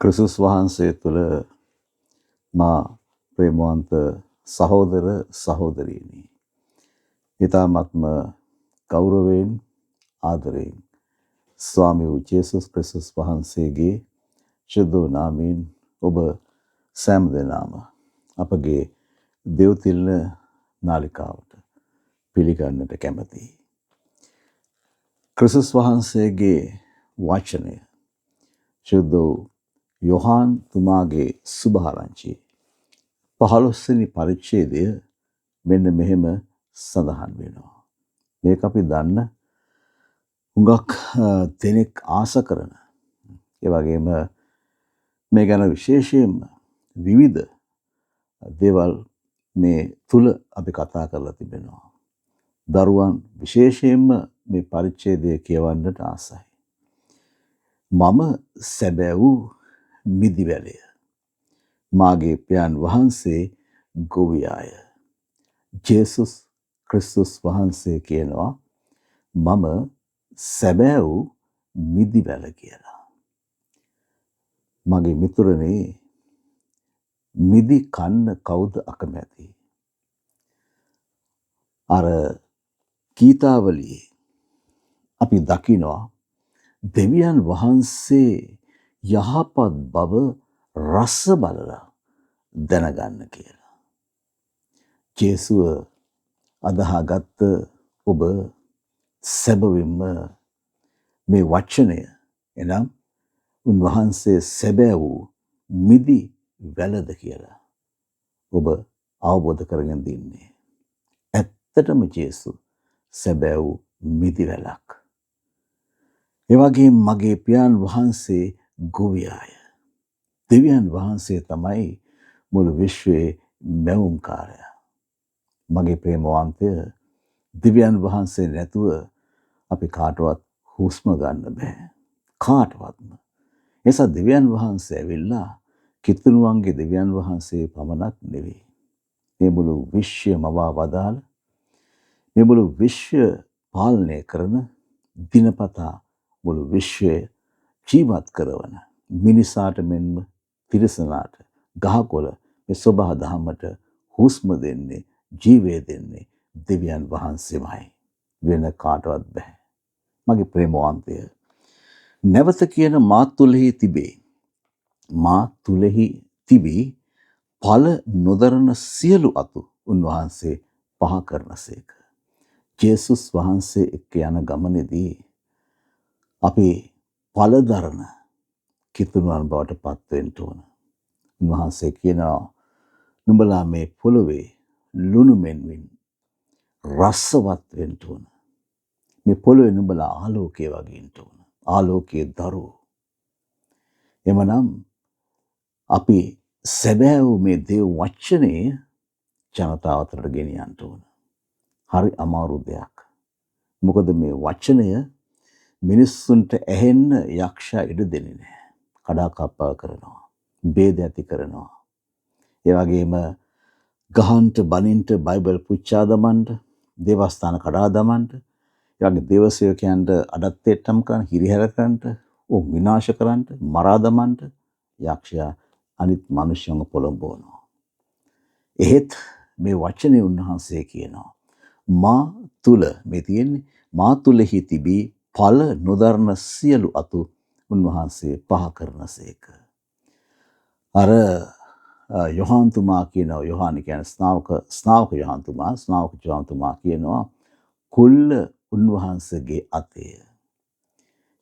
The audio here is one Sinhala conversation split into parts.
ක්‍රිස්තුස් වහන්සේ තුළ මා ප්‍රේමවන්ත සහෝදර සහෝදරීනි, ඉතාමත්ම ගෞරවයෙන් ආදරයෙන් ස්වාමී වූ ජේසුස් ක්‍රිස්තුස් වහන්සේගේ ශුද්ධ වූ නාමයෙන් ඔබ සෑම දෙනාම අපගේ දෙව්තිල්න නාලිකාවට පිළිගන්නට කැමැතියි. ක්‍රිස්තුස් වහන්සේගේ වචනය ශුද්ධ වූ යොහාන් තුමාගේ සුභාරංචි 15 වෙනි පරිච්ඡේදය මෙන්න මෙහෙම සඳහන් වෙනවා. මේක අපි දන්න හුඟක් දෙනෙක් ආස කරන, ඒ වගේම මේ ගැන විශේෂයෙන්ම විවිධ දේවල් මේ තුල අපි කතා කරලා තිබෙනවා. දරුවන් විශේෂයෙන්ම මේ පරිච්ඡේදය කියවන්නට ආසයි. මම සැබෑ වූ මිදිවැලය. මාගේ පියාන් වහන්සේ ගොවියාය. ජේසුස් ක්‍රිස්තුස් වහන්සේ කියනවා මම සැබෑ වූ මිදිවැල කියලා. මගේ මිතුරනේ, මිදි කන්න කවුද අකමැති? අර ගීතාවලියේ අපි දකිනවා දෙවියන් වහන්සේ යහපත් බව රස බලලා දැනගන්න කියලා. ජේසුව අදහාගත්ත ඔබ සැබවින්ම මේ වචනය, එනම් උන්වහන්සේ සැබෑ වූ මිදි වැලද කියලා ඔබ අවබෝධ කරගෙන දින්නේ. ඇත්තටම ජේසු සැබෑ වූ මිදි වැලක්. ඒ වගේම මගේ පියාන් වහන්සේ ගොවියාය. දෙවියන් වහන්සේ තමයි මුළු විශ්වයේ මැවුම්කාරයා. මගේ ප්‍රේමවන්තය, දෙවියන් වහන්සේ නැතුව අපි කාටවත් හුස්ම ගන්න බෑ. කාටවත්ම. එසා දෙවියන් වහන්සේ ඇවිල්ලා කිතුණුවන්ගේ දෙවියන් වහන්සේ පමණක් නෙවෙයි. මේ මුළු විශ්වය මවා වදාළ, මේ මුළු විශ්වය පාලනය කරන, දිනපතා මුළු විශ්වය ජීවත් කරවන, මිනිසාට මෙන්ම තිරිසනාට, ගහකොළ, මේ සොබා දහමට හුස්ම දෙන්නේ, ජීවය දෙන්නේ දෙවියන් වහන්සේමයි. වෙන කාටවත් බෑ. මගේ ප්‍රේමවන්තය, නැවත කියන මා තුළෙහි තිබේ. මා තුළෙහි තිබී ඵල නොදරන සියලු අතු උන්වහන්සේ පහ කරනසේක. ජේසුස් වහන්සේ එක්ක යන ගමනේදී අපි ඵල දරන කිතුණුවන් බවට පත් වෙන්න ඕන. උන්වහන්සේ කියනවා නුඹලා මේ පොළොවේ ලුණු මෙන්වින් රසවත් වෙන්න ඕන. මේ පොළොවේ නුඹලා ආලෝකය වගේ ඉන්න ඕන. ආලෝකයේ දරුවෝ. එමනම් අපි සැබෑ වූ මේ දේව වචනය ජනතාව අතරට ගෙනියන්න ඕන. හරි අමාරු දෙයක්. මොකද මේ වචනය මිනිස්සුන්ට ඇහෙන්න යක්ෂයා ඉඩ දෙන්නේ නැහැ. කඩාකප්පල් කරනවා. භේද ඇති කරනවා. ඒ වගේම ගහන්ට, බනින්ට, බයිබල් පුච්චා දමන්න, දේවස්ථාන කඩා දමන්න, ඒ වගේ දේව සේවකයන්ට අඩත්තේට්ටම් කරන්න, හිරිහැර කරන්නට, ඔවුන් විනාශ කරන්නට, මරා දමන්නට යක්ෂයා අනිත් මනුෂ්‍යයන්ව පොළඹවනවා. එහෙත් මේ වචනේ උන්වහන්සේ කියනවා මා තුල මේ තියෙන්නේ මා තුලෙහි තිබී ඵල නොදරන සියලු අතු උන්වහන්සේ පහ කරනසේක. අර යොහාන්තුමා කියනවා, යොහානි කියන්නේ ස්නාවක යොහාන්තුමා, ස්නාවක යොහාන්තුමා කියනවා කුල්ල උන්වහන්සේගේ අතේ.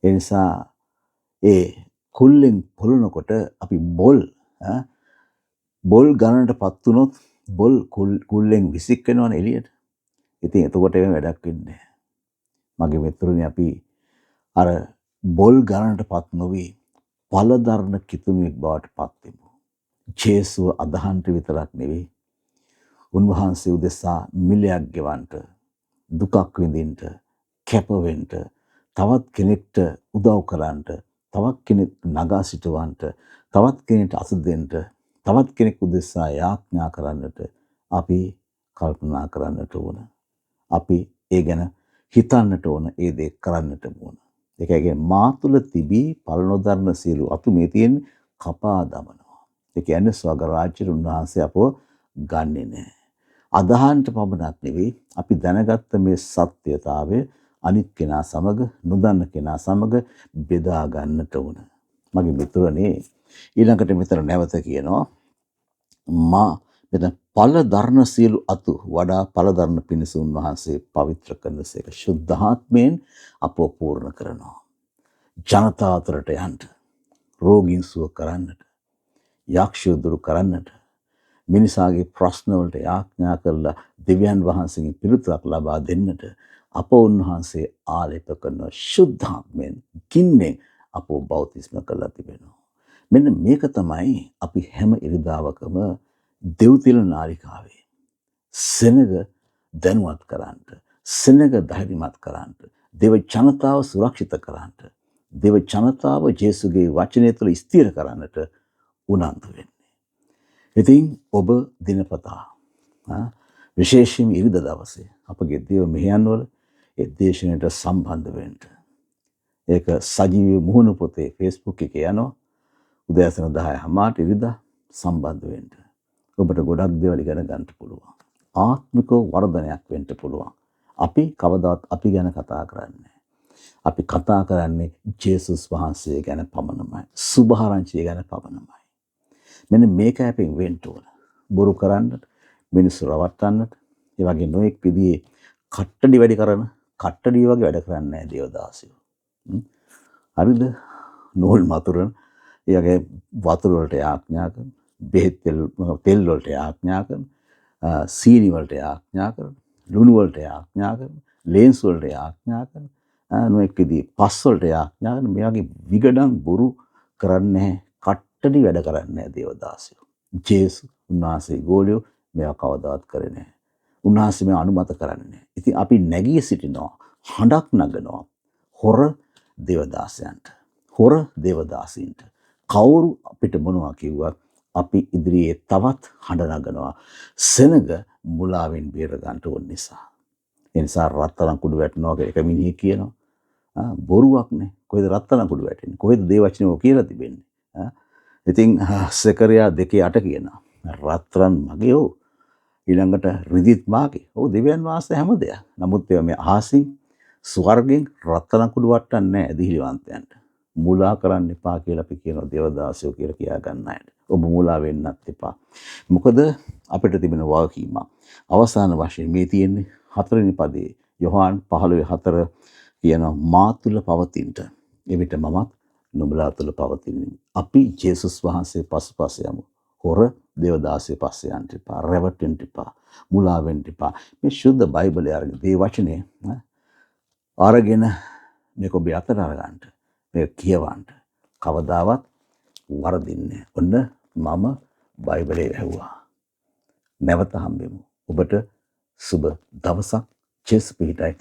ඒ නිසා ඒ කුල්ලෙන් පොළනකොට අපි බොල් ගණනට පත් වුණොත් බොල් කුල්ලෙන් විසික් වෙනවනේ එළියට. ඉතින් එතකොට එහෙම වැඩක් වෙන්නේ නැහැ. මගේ මිත්‍රනි, අපි අර බොල් ගණනට පත් නොවි ඵලධර්ම කිතුණුවෙක් බවට පත් වෙමු. ජේසුව අදහන්ට විතරක් නෙවෙයි, උන්වහන්සේ උදෙසා මිලයක් ගෙවන්නට, දුකක් විඳින්නට, කැප වෙන්න, තවත් කෙනෙක්ට උදව් කරන්නට, තවත් කෙනෙක් නගා සිටවන්නට, තවත් කෙනෙක්ට අත දෙන්නට, තවත් කෙනෙක් උදෙසා යාඥා කරන්නට අපි කල්පනා කරන්නට ඕන. අපි ඒ ගැන හිතන්නට ඕන, ඒ දේ කරන්නට ඕන. ඒ කියන්නේ මා තුළ තිබී ඵල නොදරන සියලු අතු මේ තියෙන්නේ කපා දමනවා. ඒ කියන්නේ ස්වර්ග රාජ්‍යයට උන්වහන්සේ අපව ගන්නෙ නෑ. අදහන්ට පමණක් නෙවෙයි, අපි දැනගත්ත මේ සත්‍යතාවය අනිත් කෙනා සමග, නොදන්න කෙනා සමග බෙදා ගන්නට ඕන. මගේ මිතුරනේ, ඊළඟට මෙතන නැවත කියනවා, මා මෙතන ඵල දරන සියලු අතු වඩා ඵල දරන පිණිස උන්වහන්සේ පවිත්‍ර කරනසේක. ශුද්ධාත්මයෙන් අපව පූර්ණ කරනවා. ජනතාව අතරට යන්න, රෝගීන් සුව කරන්නට, යක්ෂයෝ දුරු කරන්නට, මිනිසාගේ ප්‍රශ්න වලට යාඥා කරලා දෙවියන් වහන්සේගෙන් පිළිතුරක් ලබා දෙන්නට අප උන්වහන්සේ ආලේප කරන ශුද්ධාත්මයෙන්, ගින්නෙන් අපව බෞතිස්ම කරලා තිබෙනවා. මෙන්න මේක තමයි අපි හැම ඉරිදාවකම දෙව්තිල නාලිකාවේ සෙනග දැනුවත් කරන්නට, සෙනග ධෛර්යමත් කරන්නට, දේව ජනතාව සුරක්ෂිත කරන්නට, දේව ජනතාව ජේසුගේ වචනය තුළ ස්ථිර කරන්නට උනන්දු වෙන්නේ. ඉතින් ඔබ දිනපතා, විශේෂයෙන්ම ඉරිදා දවසේ අපගේ දේව මෙහෙයන් වල ඒ දේශනයට සම්බන්ධ වෙන්න. ඒක සජීවී මුහුණ පොතේ Facebook එකේ යනවා. උදෑසන 10:30 ඉරිදා සම්බන්ධ වෙන්න. ඔබට ගොඩක් දේවල් ඉගෙන ගන්න පුළුවන්. ආත්මික වර්ධනයක් වෙන්න පුළුවන්. අපි කවදාවත් අපි ගැන කතා කරන්නේ නැහැ. අපි කතා කරන්නේ ජේසුස් වහන්සේ ගැන පමණමයි. සුභාරංචිය ගැන පමණමයි. මෙන්න මේක අපෙන් වෙන්න ඕන. බොරු කරන්නට, මිනිස්සු රවට්ටන්නට, ඒ වගේ නොයෙක් විදිහේ කට්ටඩි වැඩි කරන, කට්ටඩි වගේ වැඩ කරන්නේ නැහැ දේවදාසයෝ. හරිද? නූල් මතුරන, ඒ වගේ වතුර වලට යාඥා කරන, බෙහෙත් තෙල් වලට යාඥා කරන, සීනි වලට යාඥා කරන, ලුණු වලට යාඥා කරන, ලේන්ස් වලට යාඥා කරන, නොයෙක් විදිහේ පස් වලට යාඥා කරන, මේ වගේ විගඩම් බොරු කරන්නේ නැහැ. කට්ටඩි වැඩ කරන්නේ නැහැ දේවදාසයෝ. ජේසු උන්වහන්සේ ගෝලියෝ මේවා කවදාවත් කරේ නැහැ. උන්වහන්සේ මේවා අනුමත කරන්නේ නැහැ. ඉතින් අපි නැගී සිටිනවා, හඬක් නගනවා හොර දේවදාසයන්ට, හොර දේවදාසීන්ට. කවුරු අපිට මොනවා කිව්වත් අපි ඉදිරියේ තවත් හඬ නගනවා. සෙනග මුලාවෙන් බේර ගන්න ඕන නිසා. ඒ නිසා රත්තරන් කුඩු වැටෙනවා කියලා එක මිනිහෙක් කියනවා. බොරුවක් නේ. කොහෙද රත්තරන් කුඩු වැටෙන්නේ? කොහෙද දේව වචනේ ඔය කියලා තිබෙන්නේ? ඉතින් සෙකරියා 2:8 කියනවා. රත්තරන් මගේ ඔව්. ඊළඟට රිදිත් මාගේ. ඔව්, දෙවියන් වහන්සේ හැම දෙයක්. නමුත් ඒවා මේ අහසින් ස්වර්ගෙන් රත්තරන් කුඩු වට්ටන්නේ නැහැ ඇදහිලිවන්තයන්ට. මුලා කරන්න එපා කියලා අපි කියනවා දේවදාසයෝ කියලා කියා ගන්න අයට. ඔබ මුලා වෙන්නත් එපා. මොකද අපිට තිබෙන වගකීමක්. අවසාන වශයෙන් මේ තියෙන්නේ 4වෙනි පදයේ යොහාන් 15:4 කියනවා, මා තුල පවතින්ට එවිට මමත් නුඹලා තුල පවතින්නේ. අපි ජේසුස් වහන්සේ පසුපස යමු. හොර දේවදාසය පස්සේ යන්න එපා, රැවටෙන්න එපා, මුලා වෙන්න එපා. මේ ශුද්ධ බයිබලය අරගෙන, දේ වචනේ අරගෙන මේක ඔබේ අතට අරගන්න, මේක කියවන්න, කවදාවත් වරදින්නේ නැහැ. ඔන්න මම බයිබලේ ඇහුවා. නැවත හම්බෙමු. ඔබට සුබ දවසක්. ජේසු පිහිටයි.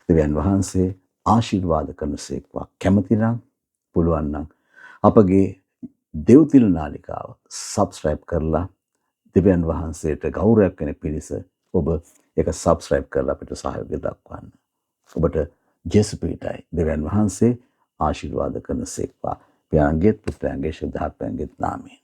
දෙවියන් වහන්සේ ආශිර්වාද කරන සේක්වා. කැමති නම්, පුළුවන් නම් අපගේ දෙව්තිල නාලිකාව සබ්ස්ක්‍රයිබ් කරලා දෙවියන් වහන්සේට ගෞරවයක් වෙන පිණිස ඔබ ඒක සබ්ස්ක්‍රයිබ් කරලා අපිට සහයෝගය දක්වන්න. ඔබට ජේසු පිහිටයි. දෙවියන් වහන්සේ ආශිර්වාද කරන සේක්වා. පියාණන්ගේත් පුත්‍රයන්ගේ ශුද්ධාත්මයන්ගේත් නාමයෙන්.